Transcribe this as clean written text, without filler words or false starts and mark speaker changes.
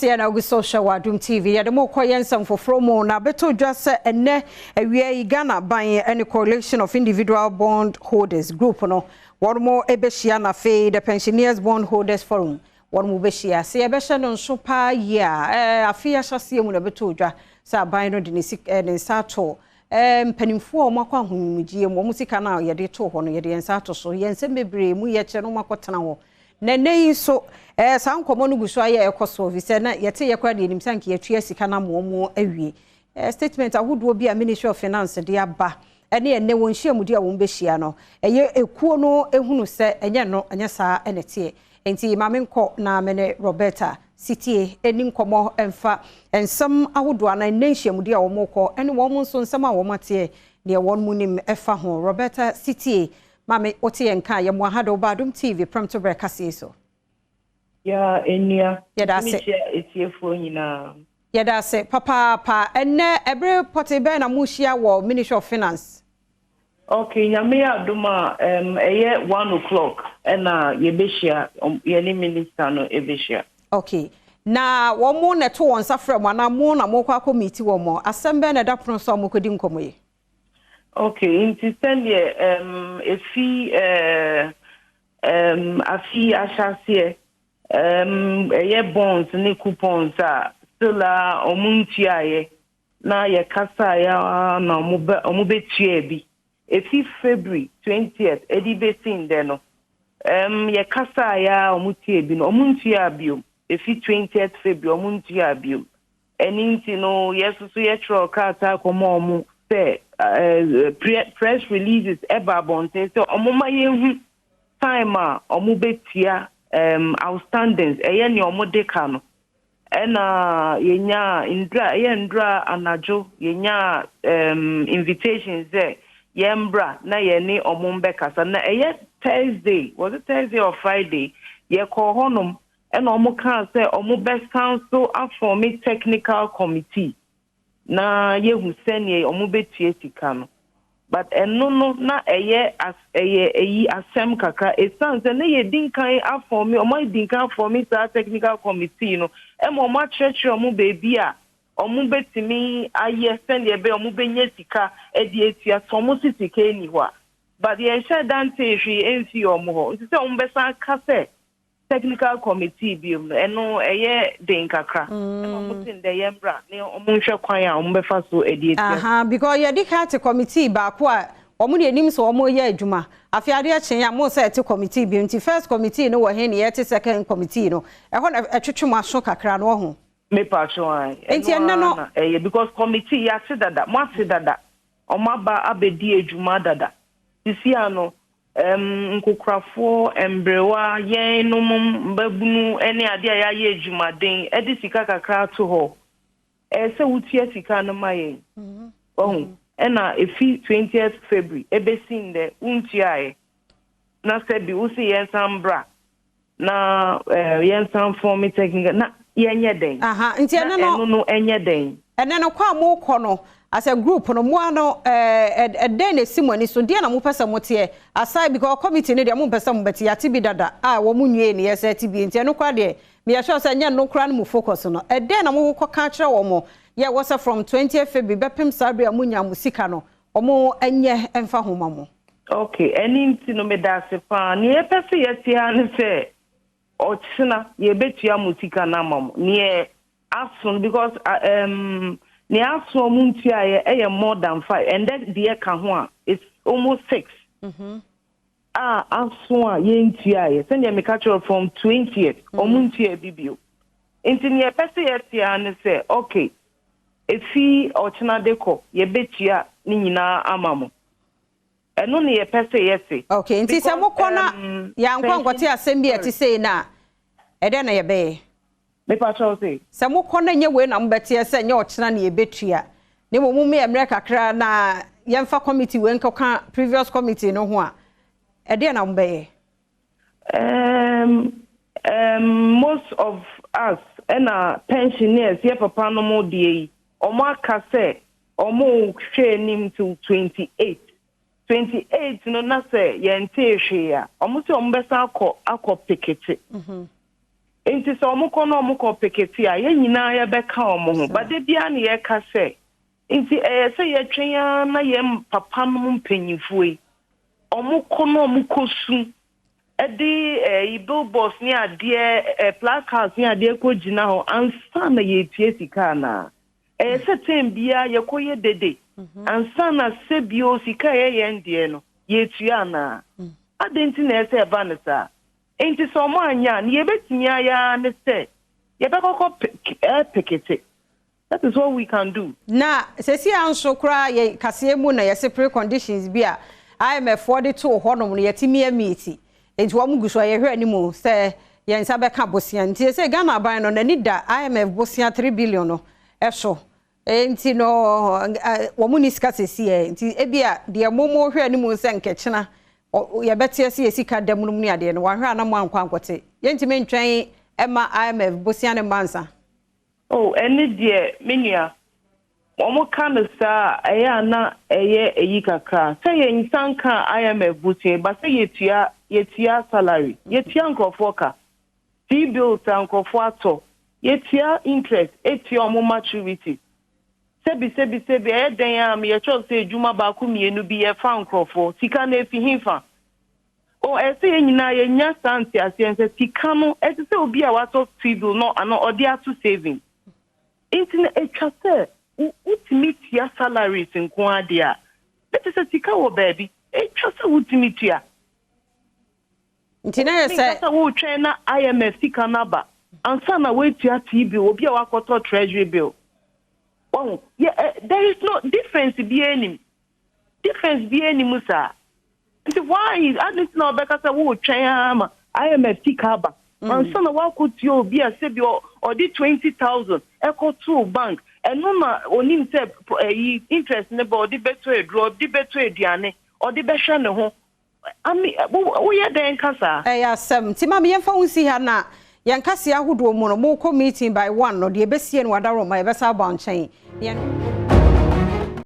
Speaker 1: Kaseɛ na ogu so hwɛ wɔ Adom TV. Yɛde mo kɔ yɛn nsɛm foforɔ mu na bɛtɔ dwa sɛ ɛnɛ awia yi Ghana ban ne Coalition of Individual Bond Holders Group no wɔn mo bɛhyia, na afei the Pensioners Bond Holders Forum wɔn mo bɛhyia. Sɛ yɛbɛhyɛ no nso paa yie a, afei ahyɛseɛ mu na bɛtɔ dwa sɛ aban no de ne sika ne nsa ato mpanimfoɔ a wɔn akɔ ahomegye mu, wɔn sika no a yɛde to hɔ no, yɛde yɛn nsa ato so. Yɛn nsɛm bebree mu yɛkyerɛ no wɔn akɔtena hɔ na ɛnɛ yi nso saa nkɔmɔ no gu so ayɛ ɛkɔ so, fi sɛ na yɛte yɛ koraa deɛ nim sɛ nka yɛtua sika no ama wɔn awie. Statement ahodoɔ bi a Ministry of Finance de aba ɛne ɛnɛ wɔn nhyiamudi a wɔn bɛhyia no, ɛyɛ ekuo no ehunu sɛ ɛnyɛ no, ɛnyɛ saa ɛna ɛteɛ. Nti maame nkɔ na mene Roberta Sitie ɛni nkɔmɔ ɛmfa nsɛm ahodoɔ ana ɛnɛ nhyiamudi a wɔn kɔ ɛne wɔn nso nsɛm a wɔn ateɛ deɛ wɔn mu nim ɛfa ho. Roberta Sitie, maame, wote yɛn ka yɛ mo aha de ɔba Adom TV prɛmto berɛ kaseɛ so.
Speaker 2: Ya enua.
Speaker 1: Yɛda ase.
Speaker 2: Mekyia etiefoɔ nyinaa.
Speaker 1: Yɛda ase papaapa. Ɛnɛ ɛbere pɔte bɛn na mohyia wɔ Ministry of Finance?
Speaker 2: Okay, Nyame yɛ adom a, ɛyɛ 1 o'clock ɛna yɛbɛhyia, yɛne minister no ɛbɛhyia.
Speaker 1: Okay, na wɔn mo na ɛto wɔn nsa frɛ mo anaa mo na mokɔ akɔ meet wɔn mo? Asɛm bɛn na ɛda pono so a mokɔdi nkɔmmɔ yi?
Speaker 2: Okay, nti sɛdeɛ efi afi ahyɛaseɛ, ɛyɛ bonds ne coupons a still a ɔmo ntuaeɛ na yɛkasaeɛ a na ɔmo bɛtua bi efi February 20th ɛde bɛsi ndɛ no, yɛkasaeɛ a ɔmo tua bi no, ɔmo ntua biom. Efi 20th February ɔmo ntua biom. Ɛne nti no yɛsoso yɛtwerɛ krataa kɔma ɔmo sɛ press releases ɛba abɔnten sɛ ɔmo ma yɛnhu time a ɔmo bɛtua outstandings, ɛyɛ nea ɔmo de ka no. Ɛna yɛnya ndra, ɛyɛ ndra anadwo yɛnya invitation sɛ yɛmbra na yɛne ɔmo mbɛkasa, na ɛyɛ Thursday, was it Thursday or Friday, yɛkɔɔ hɔnom ɛna ɔmo kaa sɛ ɔmo bɛsan so aform technical committee na yɛhu sɛnea ɔmo bɛtua sika no. But ɛno no na ɛyɛ as ɛyɛ ɛyi asɛm kakra, esan sɛ ne yɛ di nkan aform, ɔmo adi nkan aform saa technical committee no ɛma ɔmo akyerɛkyerɛ ɔmo beebi a ɔmo bɛtumi ayɛ sɛnea ɛbɛyɛ ɔmo bɛnya sika ɛde atua sɛ ɔmo si sika ɛni hɔ a. But yɛnhyɛ dante hwee ɛmfi ɔmo hɔ, nti sɛ ɔmo bɛsan ka sɛ technical committee biom no, ɛno ɛyɛ den kakra. Ɛna ɔmo si ndɛ yɛn bra ne ɔmo nhwɛ kwan a ɔmo bɛfa so ɛde atua.
Speaker 1: Aha, because yɛde ka te committee baako a wɔn de anim sɛ wɔn yɛ adwuma. Afei adeɛ kyen a mo sɛ ɛte committee bi, nti first committee no wɔ he ne yɛte second committee no, ɛhɔ na ɛtwetwe mo aso kakra no ɔho.
Speaker 2: Mepa atwo.
Speaker 1: Nti ɛnɛ no-
Speaker 2: Ɛyɛ because committee yɛate dada, mo ate dada, ɔmo aba abɛdi adwuma dada. Sisi ano nkokorafoɔ, mberewa, yɛn nom mbabunu ne adeɛ a yɛayɛ adwumaden ɛde sika kakra ato hɔ, ɛyɛ sɛ wotua sika no ma yɛn ɔho. Ɛna efi 20th February ebesi ndɛ wontuaeɛ, na sɛbi wosi yɛn san bra na yɛn san form technical na yɛnyɛ dɛn?
Speaker 1: Aha, nti
Speaker 2: na
Speaker 1: ɛno no
Speaker 2: ɛno no ɛnyɛ dɛn?
Speaker 1: Ɛnɛ no kɔ a mokɔ no as a group no, mo ano ɛdɛn na esi mo ani so? Deɛ na mopɛ sɛ moteɛ aside? Because committee no deɛ, mompɛ sɛ mobɛte, yɛate bi dada a wɔn mo nwie ne yɛsɛ te bi, nti ɛno koraa deɛ meyɛ sure sɛ ɛnyɛ no koraa no mu focus no. Ɛdɛn na mokɔ ka kyerɛ wɔn mo yɛ wɔ sɛ from 20 February bɛpem saa bere a monya mo sika no, wɔn ɛnyɛ ɛmfa ho ma mo?
Speaker 2: Okay, ɛne nti no meda ase paa. Nea yɛpɛ sɛ yɛte ha ne sɛ ɔkyena yɛbɛtua mo sika no ama mo neɛ aso no, because nea aso ɔmo ntuaeɛ ɛyɛ more than five, ɛndɛ deɛ ka ho a, it's almost six a aso a yɛntuaeɛ. Sɛnea meka kyerɛ, from 20th ɔmo ntua bi bio. Nti nea yɛpɛ sɛ yɛte ha ne sɛ okay, efi ɔkyena de kɔ yɛbɛtua ne nyinaa ama mo. Ɛno ne yɛpɛ sɛ yɛte.
Speaker 1: Okay, nti sɛ mokɔ na yɛankɔ nkɔte asɛm bi a ɛte sei no a, ɛdɛn na yɛbɛyɛ?
Speaker 2: Mepa kyɛw sɛ
Speaker 1: Sɛ mokɔ na nyɛ wei na mobɛteɛ sɛ nyɛ ɔkyena ne yɛbɛtua, na mmom mo yɛ mmerɛ kakra na yɛmfa committee wei nkɔka previous committee no ho a, ɛdeɛ na mobɛyɛ?
Speaker 2: Most of us ɛna pensioners, yɛ papa no mo deɛ yi, ɔmo aka sɛ ɔmo hwɛ anim till 28. 28 no na sɛ yɛntee hwee a, ɔmo sɛ ɔmo bɛsan akɔ picket. Nti sɛ ɔmo kɔ na ɔmo kɔ picket a, yɛn nyinaa yɛbɛka ɔmo ho. Bade biara ne yɛka sɛ nti ɛyɛ sɛ yɛtwɛn ara na yɛn papa nom mpanyinfoɔ yi ɔmo kɔ na ɔmo kɔ su ɛde ɛyi billboards ne adeɛ, placards ne adeɛ kɔ gyina hɔ ansa na yɛtua sika anaa? Ɛyɛ sɛ tem biara yɛkɔ yɛ dede ansa na sɛbio sika a ɛyɛ yɛn deɛ no yɛtua anaa? Adɛn nti na ɛsɛ ɛba no saa? Nti sɛ ɔmo anya a, ne yɛbɛtumi ayɛ ara ne sɛ yɛbɛkɔkɔ picket. That is what we can do.
Speaker 1: Na sɛsi a nso koraa yɛ kaseɛ mu na yɛsɛ preconditions bi a IMF foɔ de too hɔnom no yɛtumi ameet, nti wɔn gu so a yɛhwɛ anim sɛ yɛn nsa bɛka bosia. Nti yɛsɛ Ghana aban no n'ani da IMF bosia 3 billion no ɛso, nti no wɔn ni sika sɛsi yɛ. Nti ebi a deɛ mo mo hwɛ anim sɛ nkɛkyena yɛbɛte ase yɛ sika dɛm no mu ne adeɛ no wahwɛ a na mo ankɔ ankɔte, yɛntumi ntwɛn ɛma IMF bosia ne mma nsa.
Speaker 2: Oh, ɛne deɛ, me nua, wɔn ka no saa a, ɛyɛ a na ɛyɛ eyi kakra sɛ yɛn nsa nka IMF bosia ba sɛ yɛtua salary, yɛtua nkurɔfoɔ ka, T bills a nkurɔfoɔ atɔ, yɛtua interest, etua wɔn maturity. Sɛbi sɛbi sɛbi, ɛyɛ dan a yɛkyerɛw sɛ edwuma baako mmienu bi yɛfa nkurɔfoɔ sika no efi hinfa o. Ɛsɛ yɛn nyinaa yɛnya saa nteaseɛ sɛ sika no ɛte sɛ obi a watɔ T bill no ano ɔde ato saving, nti no atwa sɛ wotumi tua salaries nko adeɛ a ɛte sɛ sika wɔ baabi, atwa sɛ wotumi tua.
Speaker 1: Nti na yɛ sɛ
Speaker 2: sɛ wotwɛn na IMF sika no aba ansa na woatua T bill, obi a wakɔtɔ treasury bill wɔn yɛ there is no difference bi anim, difference bi anim saa. Nti why adi nti na ɔbɛka sɛ wotwɛn ama IMF sika aba ansa na wakɔtua obi a sɛbi ɔde 20,000 ɛkɔtoo bank, ɛno na onim sɛ ɛyi interest ne ba, ɔde bɛtɔ aduro, ɔde bɛtɔ aduane, ɔde bɛhwɛ ne ho ami. Woyɛ dɛn kasa?
Speaker 1: Ɛyɛ asɛm. Nti maame, yɛmfa wo nsi ha na yɛn kaseɛ ahodoɔ mu no mokɔ meeting by 1 no deɛ ɛbɛsie no wadaroma yɛbɛsa aba nkyɛn. Yɛn